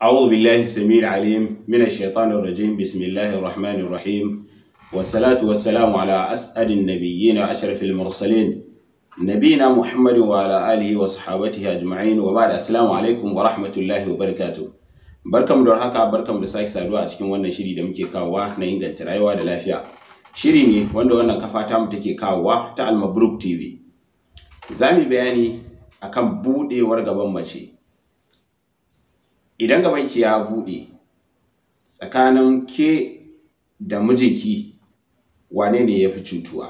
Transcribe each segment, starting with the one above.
أعوذ بالله السميع العليم من الشيطان الرجيم. بسم الله الرحمن الرحيم، والصلاة والسلام على أسعد النبيين وأشرف المرسلين، نبينا محمد وعلى آله وصحابته أجمعين، وبعد، السلام عليكم ورحمة الله وبركاته. Barkamu da warhaka, barkamu da sake saduwa a cikin wannan shiri da muke kawowa na inganta rayuwa da lafiya. Shiri ne wanda wannan kafa tamu take kawowa ta Almabruk TV. Za mu yi bayani akan buɗewar gaban mace. Idan gabanki ya buɗe, tsakanin ke da mijinki, wane ne ya fi cutuwa?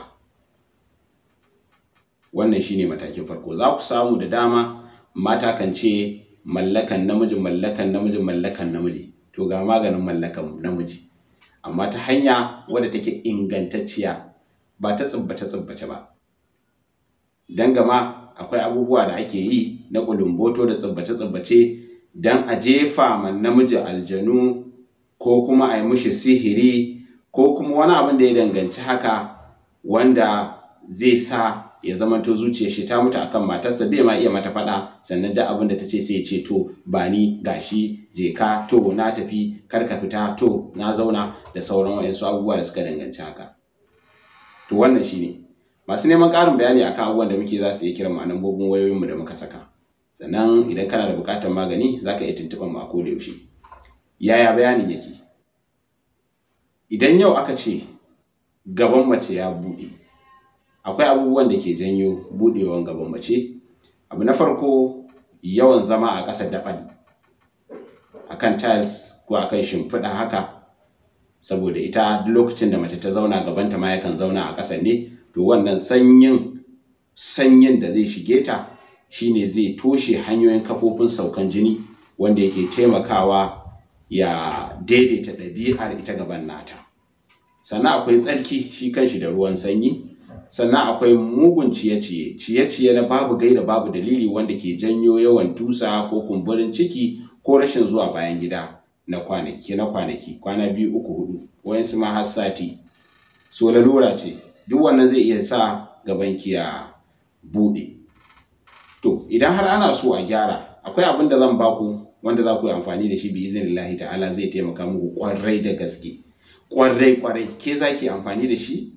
Wannan shine matakin farko. Za ku samu da dama mata kan ce mallakan namiji, mallakan namiji, mallakan namiji. To, ga maganin mallakan namiji, amma ta hanya wadda take ingantacciya, ba ta tsibbace tsibbace ba. Dan gama akwai abubuwa da ake yi na kulumboto da tsibbace tsibbace don a jefa ma namiji aljanu, ko kuma a yi mishi sihiri, ko kuma wani abin da ya danganci haka, wanda zai sa ya zamanto zuciyar shi ta mutu akan matarsa, bai ma iya mata faɗa. Sannan da abin da ta ce sai ya ce, "To, ba ni gashi, je ka, to na tafi, kar ka fita, to na zauna," da sauran waɗansu abubuwa da suka danganci haka. To, wannan shine. Masu neman ƙarin bayani akan abubuwan da muke, za su iya kiran mu a lambobin wayoyinmu da muka saka. Sannan idan kana da buƙatar magani, za ka iya tuntuɓar mu a koda yaushe. Yaya bayanin yake? Idan yau aka ce gaban mace ya buɗe, akwai abubuwan da ke janyo buɗewan gaban mace. Abu na farko, yawan zama a ƙasa daɓal, akan tiles ko akan shimfiɗa haka, saboda ita duk lokacin da mace ta zauna, gabanta ma yakan zauna a ƙasa ne. To, wannan sanyin sanyin da zai shige ta shine zai toshe hanyoyin kafofin saukan jini wanda yake taimakawa ya daidaita ɗabi'ar ita gaban nata. Sannan akwai tsarki shi kanshi da ruwan sanyi. Sannan akwai mugun ciye-ciye, ciye-ciye na babu gaira babu dalili, wanda ke janyo yawan tusa ko kumburin ciki ko rashin zuwa bayan gida na kwanaki na kwanaki, kwana 2, 3, 4, wayansu ma har sati. So lalura ce, duk wannan zai iya sa gabanki ya buɗe. To, idan har ana so a gyara, akwai abin da zan baku wanda za ku yi amfani da shi, bi iznillahi ta'ala zai taimaka muku kwarai da gaske, kwarai kwarai. Ke za ki amfani da shi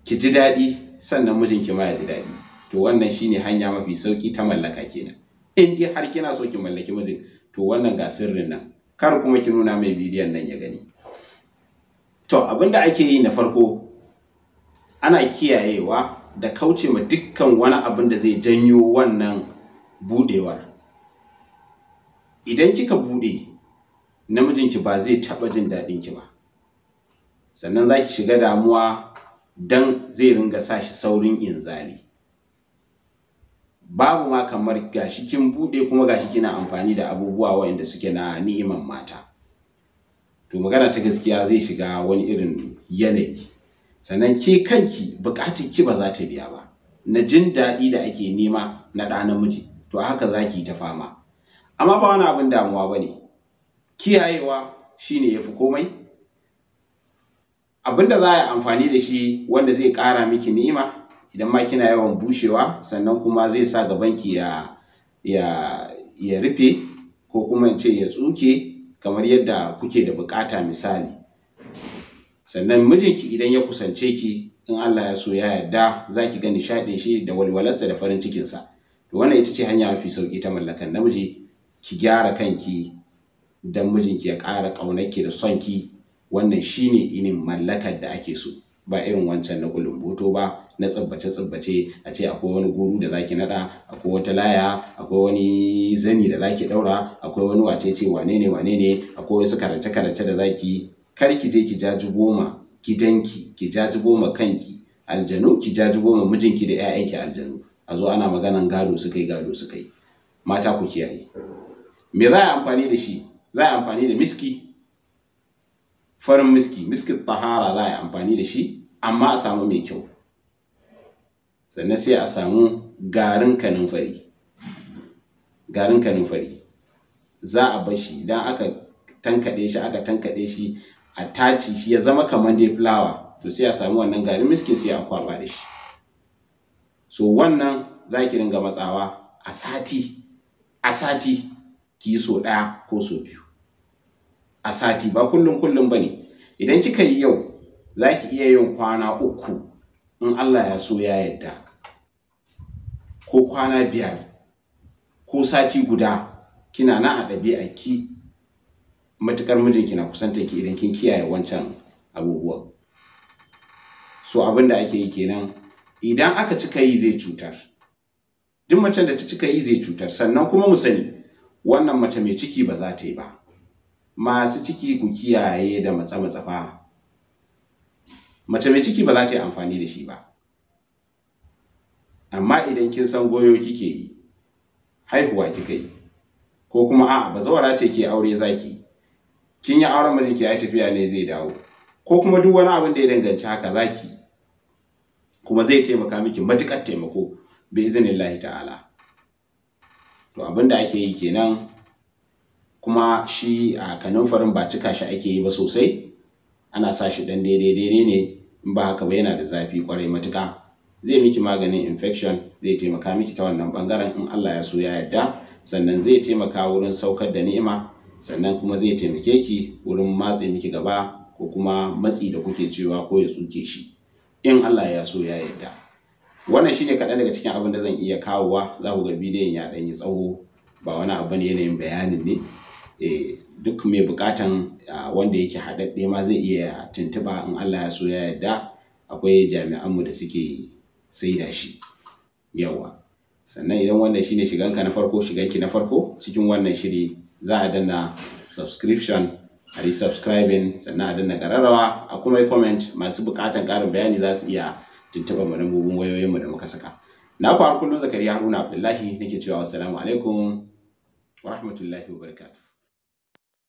ki ji daɗi, sannan mijinki ma ya ji daɗi. To, wannan shine hanya mafi sauki ta mallaka kenan. In dai har kina so ki mallaki mijin, to wannan ga sirrin nan. Kar kuma ki nuna mai bidiyon nan ya gani. To, abin da ake yi na farko, ana kiyayewa da kauce ma dukkan wani abin da zai janyo wannan budewar. Idan kika bude, namijinki ba zai taɓa jin daɗin ki ba. Sannan za ki shiga damuwa, dan zai ringa sa shi saurin inzali. Babu ma kamar gashi kin bude, kuma gashi kina amfani da abubuwa waɗanda suke na ni'iman mata. To, magana ta gaskiya, zai shiga wani irin yanayi. Sannan ke kanki bukatar ki ba za ta biya ba na jin daɗi da ake nema na ɗa namiji. To, haka za ki yi ta fama. Amma ba wani abin damuwa ba ne, kiyayewa shine ya fi komai. Abin da za a yi amfani da shi wanda zai ƙara miki ni'ima idan ma kina yawan bushewa, sannan kuma zai sa gabanki ya rufe, ko kuma in ce ya tsuke kamar yadda kuke da bukata misali, sannan mijinki idan ya kusance ki, in Allah ya so ya yarda, za ki ga nishaɗin shi da walwalarsa da farin cikinsa. To, wannan ita ce hanya mafi sauƙi ta mallakan namiji. Ki gyara kanki don mijinki ya ƙara ƙaunarki da sonki. Wannan shine irin mallakar da ake so, ba irin wancan na kulumboto ba, na tsibbace tsibbace, a ce akwai wani guru da zaki nada, akwai wata laya, akwai wani zani da zaki daura, akwai wani wacece, wane ne wane ne, akwai wasu karance karance da zaki. Kar ki je ki jajibo ma gidanki, ki jajibo ma kanki aljanu, ki jajibo ma mijinki da 'ya'yanki aljanu, a zo ana maganan gado suka yi, gado suka yi. Mata, ku kiyaye. Me za a yi amfani da shi? Za a yi amfani da miski, farin miski, miskin tahara za a yi amfani da shi, amma a samu mai kyau. Sannan sai a samu garin kanunfari. Garin kanunfari za a bar shi, idan aka tankaɗe shi, aka tankaɗe shi, a tace shi ya zama kamar dai fulawa. To, sai a samu wannan garin miskin, sai a kwaba da shi. So wannan za ki ringa matsawa a sati a sati. Ki yi so ɗaya ko so biyu a sati, ba kullum kullum ba ne. Idan kika yi yau, za ki iya yin kwana 3 in Allah ya so ya yarda, ko kwana 5 ko sati guda, kina nan a ɗabi'a ki, matuƙar mijinki na kusantar ki idan kin kiyaye wancan abubuwan. So abin da ake yi kenan. Idan aka cika yi zai cutar. Duk macen da ta cika yi zai cutar. Sannan kuma mu sani, wannan mace mai ciki ba za ta yi ba. Masu ciki ku kiyaye da matsa-matsa fa. Mace mai ciki ba za ta yi amfani da shi ba. Amma idan kin san goyo kike yi, haihuwa kika yi, ko kuma a'a bazawara ce ke aure zaki, kin yi auren mijinki ya yi tafiya ne zai dawo, ko kuma duk wani abin da ya danganci haka zaki, kuma zai taimaka miki matuƙar taimako bi iznillahi ta'ala. To abin da ake yi kenan. Kuma shi a kanunfarin ba cika shi ake yi ba sosai, ana sa shi ɗan daidai daidai ne, in ba haka ba yana da zafi ƙwarai matuƙa. Zai miki maganin infection, zai taimaka miki ta wannan ɓangaren in Allah ya so ya yarda. Sannan zai taimaka wurin saukar da ni'ima, sannan kuma zai taimake ki wurin matse miki gaba ko kuma matsi da kuke cewa ko ya tsuke shi in Allah ya so ya yarda. Wannan shine kaɗan daga cikin abin da zan iya kawowa. Za ku ga bidiyon ya ɗan yi tsawo, ba wani abu ne, yanayin bayanin ne. Duk mai buƙatan wanda yake haɗaɗɗe ma zai iya tuntuɓa in Allah ya so ya yarda. Akwai jami'anmu da suke saida shi. Yawa. Sannan idan wannan shine shiganka na farko, shiganki na farko cikin wannan shiri, za a danna subscription, a yi subscribing, sannan a danna ƙararrawa, a kuma yi comment. Masu buƙatan ƙarin bayani za su iya tuntuɓar mu lambobin wayoyinmu da muka saka. Na ku har kullum Zakariya Haruna Abdullahi nake cewa assalamu alaikum wa rahmatullahi wa barakatuh.